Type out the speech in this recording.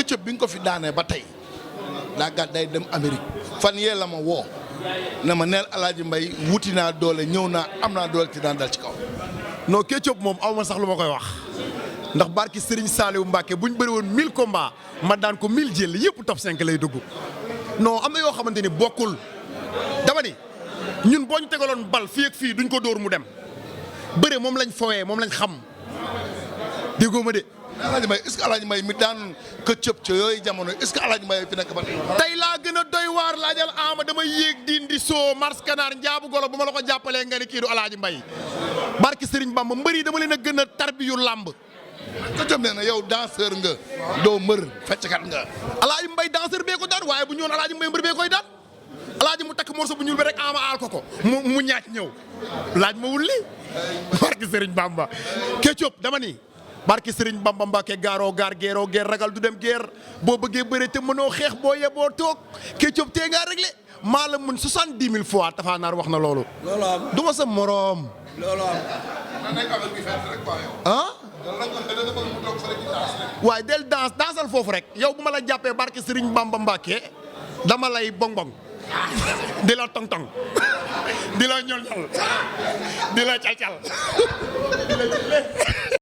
këccëb bi nga ko fi daanee ba tey daa gàdday dem Amérique fan yee la ma woo ne ma neel Alaaji Mbay wuti naa doole ñëw naa am naa doole ci daan dal ci kaw. non Ketchup moom aw ma sax lu ma koy wax ndax barki Serigne Saliou Mbacke bu ñu bëri woon 1000 combats ma daan ko 1000 jël yëpp top 5 lay dugg non am na yoo xamante ni bokkul dama ni ñun boo ñu tegaloon bal fii ak fii duñ ko dóor mu dem bëre moom lañ fowee moom lañ xam déggoo ma de. Alaaji Mbay est-ce que Alaaji Mbay mi daan këccëb ca yooyu jamono est-ce que Alaaji Mbay fi nekk ba tey. tey laa gën a doy waar laajal ama dama yéeg di soo mars kanaar njaabu golo bu ma la ko jàppalee nga ni kii du Alaaji Mbay barki Serigne Bamba mbër yi dama leen a gën a tarbiyu làmb. këccëb nee na yow danseur nga doo mbër fecckat nga. Alaaji Mbay danseur bee ko daan waaye bu ñëwoon Alaaji Mbay mbër bee koy daan Alaaji mu takk morso bu ñuul bi rek ama aal ko mu ñaaj ñëw laaj ma wulli barki Serigne Bamba Ketchup dama ni barki Serigne Bamba Mbacke gaaroo gaar geeroo geer ragal du dem geer boo bëggee bëre te mënoo xeex boo yeboo toog Ketchup tee ngaa réglé maa la mën 70 000 fois Tapha Nar wax na loolu. loolu am du ma sa moroom. loolu am. ah. waaye del dansal foofu rek yow bu ma la jàppee barki Serigne Bamba Mbacke dama lay bong-bong di la tong-tong di la ñol-ñol di la cal-cal di la